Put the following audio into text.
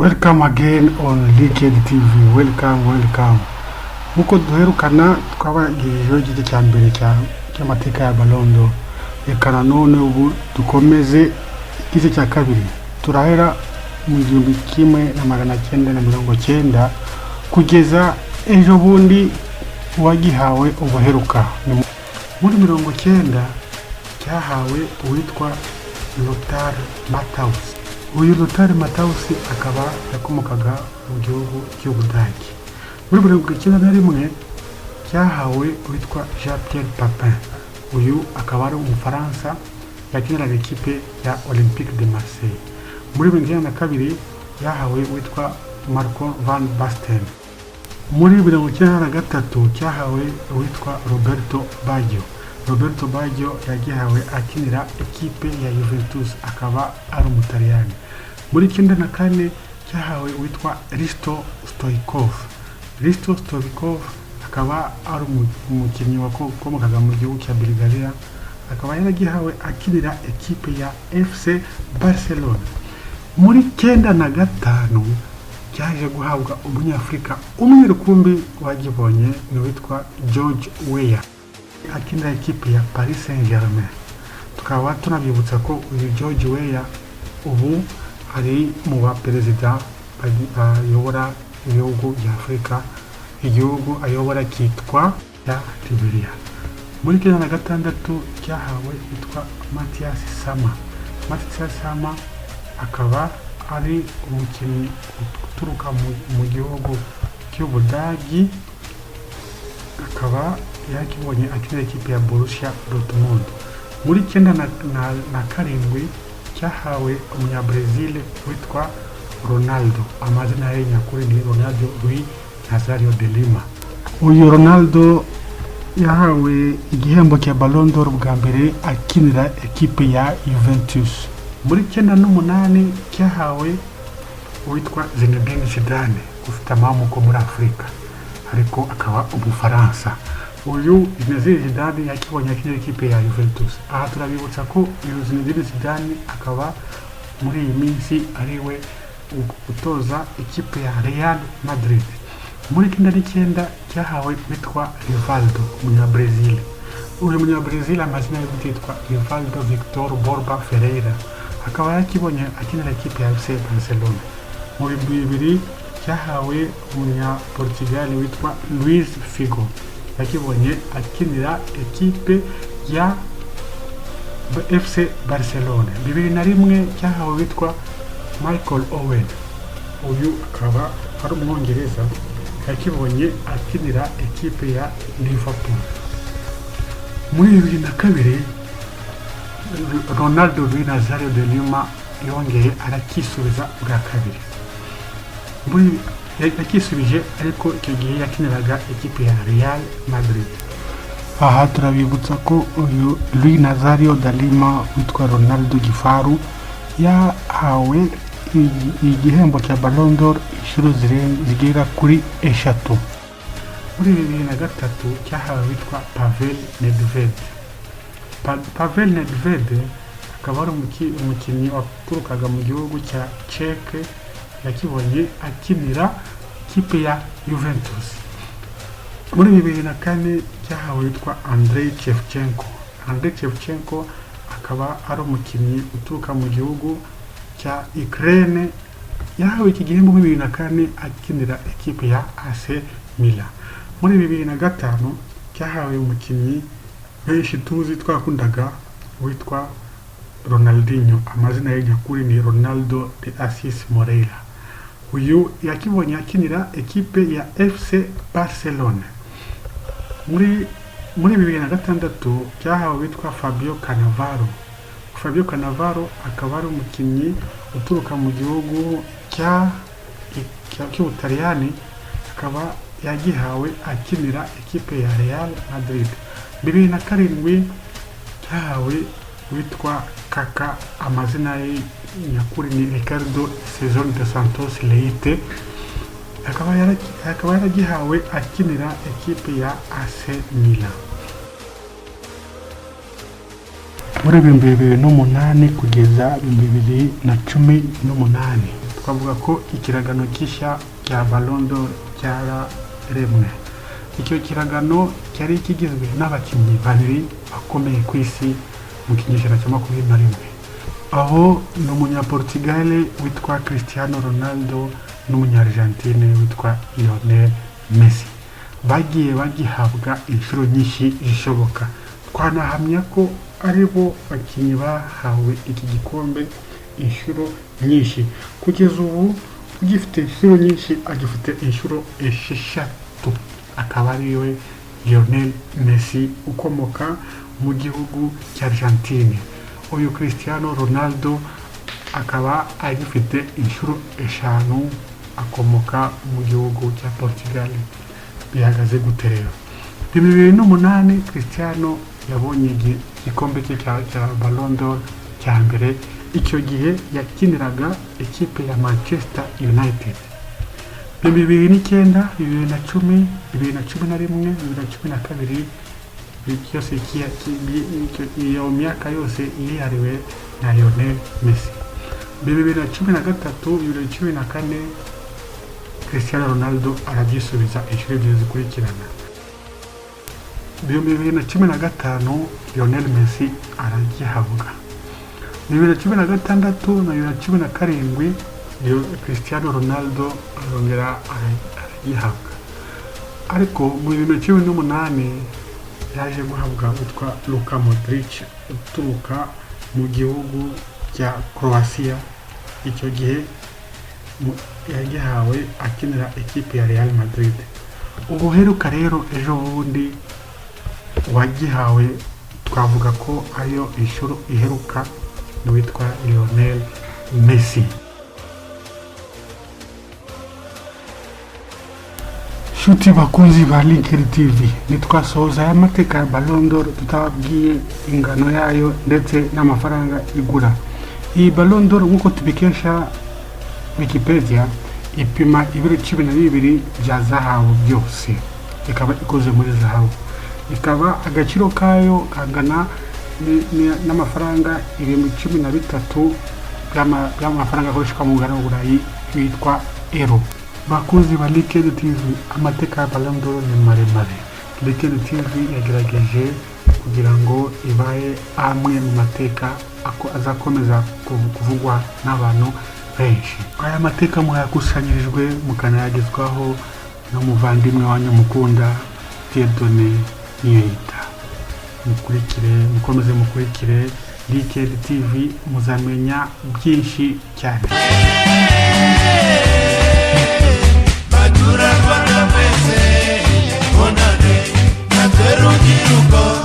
Welcome again on Liquid TV. Welcome, welcome. Nkuko duherukana twabagejejeho igice cya mbere cy'amateka ya Ballon d'Or. Reka nanone ubu dukomeze igice cya kabiri. Turahera mu 1990 kugeza ejo bundi uwagihawe ubuheruka. Ni muri 90 cyahawe uwitwa Lothar Matthaus. Uyu Lothar Matthaus akaba yakomokaga mu gihugu cy'Ubudage. Muri 91 cyahawe uwitwa Jean Pierre Papin. Uyu akaba ari Umufaransa, yakiniraga ikipe ya Olympique de Marseille. Muri 92 yahawe uwitwa Marco van Basten. Muri 93 cyahawe uwitwa Roberto Baggio. Roberto Baggio yagihawe akinira ikipe ya Juventus, akaba ari Umutaliyani. Muri 94 cyahawe uwitwa Risto Stoichkov. Risto Stoichkov akaba ari umukinnyi wakomokaga mu gihugu cya Bulgaria, akaba yaragihawe akinira ekipe ya FC Barcelona. Muri 95 cyaje guhabwa Umunyafurika umwe rukumbi wagibonye, ni uwitwa George Weah, akinira ikipe ya Paris Saint-Germain. Tukaba tunabibutsa ko uyu George Weah ubu ari mu baperezida bayobora ibihugu bya Afurika. Igihugu ayobora cyitwa ya Liberia. Muri 96 cyahawe witwa Matthias Sammer. Matthias Sammer akaba ari umukinnyi uturuka mu gihugu cy'Ubudagi, akaba yakibonye akinira ikipe ya Borussia Dortmund. Muri 97 cyahawe Umunyabrazil witwa Ronaldo. Amazina ye nyakuri ni Ronaldo Luis Nazario de Lima. Uyu Ronaldo yahawe igihembo cya Ballon d'Or bwa mbere akinira ekipe ya Juventus. Muri 98 cyahawe uwitwa Zinedine Zidane, ufite amamuko muri Afurika ariko akaba Umufaransa. Uyu Zinedine Zidane yakibonye akinira ikipe ya Juventus. Aha turabibutsa ko uyu Zinedine Zidane akaba muri iyi minsi ari we utoza ikipe ya Real Madrid. Muri 99 cyahawe witwa Rivaldo, Umunyabrazil. Uyu Munyabrazil amazina ye bwite yitwa Rivaldo Victor Borba Ferreira, akaba yakibonye akinira ikipe ya FC Barcelona. Mu 2000 cyahawe Umunyaportugal witwa Luis Figo, yakibonye akinira ekipe ya FC Barcelona. 2001 cyahawe witwa Michael Owen. Uyu akaba ari Umwongereza, yakibonye akinira ekipe ya Liverpool. Muri 2002 Ronaldo Luis Nazario de Lima yongeye arakisubiza bwa kabiri. Muri yakisubije, ariko icyo gihe yakiniraga ekipe ya Real Madrid. Aha turabibutsa ko uyu Luis Nazario da Lima witwa Ronaldo Gifaru yahawe igihembo cya Ballon d'Or inshuro zigera kuri eshatu. Muri 2003 cyahawe witwa Pavel Nedved. Pavel Nedved akaba ari umukinnyi waturukaga mu gihugu cya Czech, yakibonye akinira ikipe ya Juventus. Muri 2004 cyahawe witwa Andrei Shevchenko. Andrei Shevchenko akaba ari umukinnyi uturuka mu gihugu cya Ukraine, yahawe iki gihembo muri 2004 akinira ekipe ya AC Milan. Muri 2005 cyahawe umukinnyi benshi tuzi twakundaga witwa Ronaldinho. Amazina ye nyakuri ni Ronaldo de Assis Moreira. Uyu yakibonye akinira ekipe ya FC Barcelone. Muri 2006 cyahawe witwa Fabio Cannavaro. Fabio Cannavaro akaba ari umukinnyi uturuka mu gihugu cy'Ubutaliyani, akaba yagihawe akinira ekipe ya Real Madrid. 2007 cyahawe witwa Kaka. Amazina ye nyakuri ni Ricardo Cesar de Santos Leite, akaba yaragihawe akinira ekipe ya AC Milan. Muri 2008 kugeza 2018. Twavuga ko ikiragano gishya cya Ballon d'Or cyararemwe. Icyo kiragano cyari kigizwe n'abakinnyi babiri bakomeye ku isi mu kinyejana cya 21. Aho ni umunyaportugal witwa Cristiano Ronaldo n'umunyargentine witwa Lionel Messi. Bagiye bagihabwa inshuro nyinshi zishoboka. Twanahamya ko ari bo bakinnyi bahawe iki gikombe inshuro nyinshi. Kugeza ubu ugifite inshuro nyinshi agifite inshuro 6, akaba ariwe Lionel Messi ukomoka mu gihugu cya Argentine. Uyu Cristiano Ronaldo akaba agifite inshuro 5, akomoka mu gihugu cya Portugal. Bihagaze gute rero? 2008 Cristiano yabonye igikombe cye cya Ballon d'Or cya mbere. Icyo gihe yakiniraga ikipe ya Manchester United. 2009, 2010, 2011, 2012, byose iyo myaka yose yihariwe na Lionel Messi. 2013, 2014, Cristiano Ronaldo arabyisubiza inshuro ebyiri zikurikirana. 2015 Lionel Messi aragihabwa. 2016 na 2017 Cristiano Ronaldo arongera aragihabwa. Ariko mu 2018 yaje guhabwa witwa Luka Modric uturuka mu gihugu cya Croatia. Icyo gihe yagihawe akinira ikipe ya Real Madrid. Ubuheruka rero ejo bundi wagihawe, twavuga ko ariyo inshuro iheruka, ni witwa Lionel Messi. Shuti bakunzi ba Linker TV, ntitwasohoza aya mateka ya Ballon d'Or tutababwiye ingano yayo ndetse n'amafaranga igura. Iyi Ballon d'Or, nk'uko tubikesha Wikipedia, ipima ibiro 12 bya zahabu byose, ikaba ikoze muri zahabu, ikaba agaciro kayo kangana n'amafaranga 13,000 by'amafaranga akoreshwa mu mugabane w'Uburayi witwa euro. Bakunzi ba Liquid TV, amateka ya Ballon d'Or ni maremare. Liquid TV yagerageje kugira ngo ibahe amwe mu mateka azakomeza kuvugwa n'abantu benshi. Aya mateka mwayakusanyirijwe mukanayagezwaho n'umuvandimwe wanyu mukunda Dieudonné Niyoyita. Mukurikire, mukomeze mukurikire Liquid TV, muzamenya byinshi cyane. Baturarwanda mwese, bonane natwe rubyiruko.